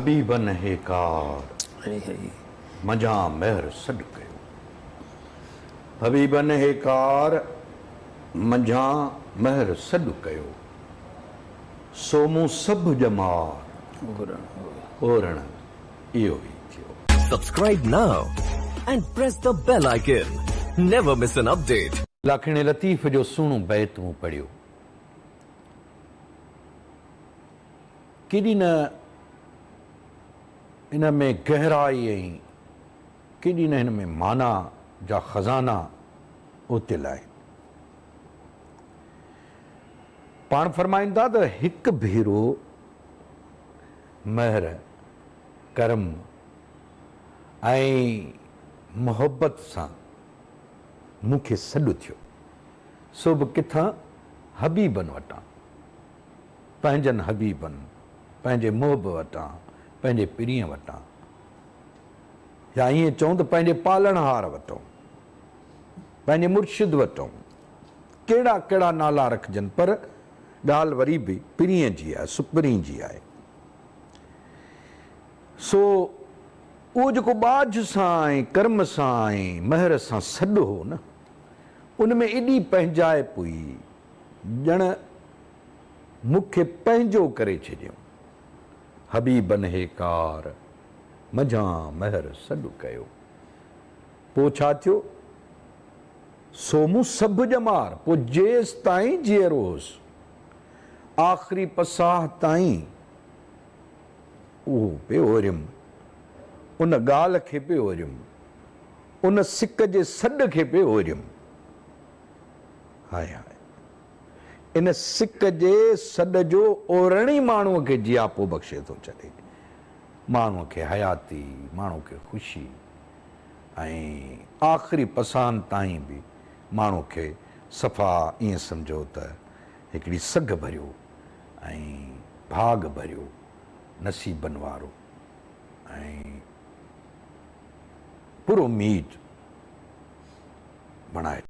حبيبن هيڪار منجهان مهر سڏ ڪيو. حبيبن هيڪار منجهان مهر سڏ ڪيو. سو مون سڀ ڄمار اورڻ اهو ئي ٿيو. Subscribe now and press the bell icon. Never miss an update. Lakhiani Latif جو سهڻو بيت مون پڙهيو. ڪيڏي نه ان ۾ گهرائي ۽ ڪيڏي نه هن ۾ معنيٰ جا خزانا اوتيل آهن. پاڻ فرمائن ٿا ته هڪ ڀيرو مهر، ڪرم ۽ محبت سان مون کي سڏ ٿيو، سو به ڪٿان؟ حبيبن وٽان. پنهنجن حبيبن، پنهنجي محب وٽان، پنهنجي پرينء وٽان يا ائين چئون ته پنهنجي پالڻهار وٽئون، پنهنجي مرشد وٽئون، ڪهڙا ڪهڙا نالا رکجن پر ڳالهه وري به پرينء جي آهي، سپرين جي آهي. سو اهو جيڪو ٻاجهه سان ۽ ڪرم سان ۽ مهر سان سڏ هو نه، ان ۾ ايڏي پنهنجائپ هئي، ڄڻ مون کي پنهنجو ڪري ڇڏيئون. حبيبن هيڪار منجهان مهر سڏ ڪيو. پوء ڇا ٿيو؟ سو مون سڀ ڄمار، پوء جيستائين جيئرو هوس، آخري پساهه تائين اهو پئي اوريم، ان ڳالهه کي پئي اوريم، ان سڪ جي سڏ کي پئي اوريم. High high! ان سڪ جي سڏ جو اورڻ ئي ماڻهوء کي جياپو بخشي ٿو ڇڏي. ماڻهوء کي حياتي، ماڻهوء کي خوشي ۽ آخري پساهن تائين به ماڻهوء کي صفا ائين سمجهو ته هڪڙي سگهه ڀريو ۽ ڀاڳ ڀريو نصيبن وارو ۽ پر اميد بڻائي ٿو.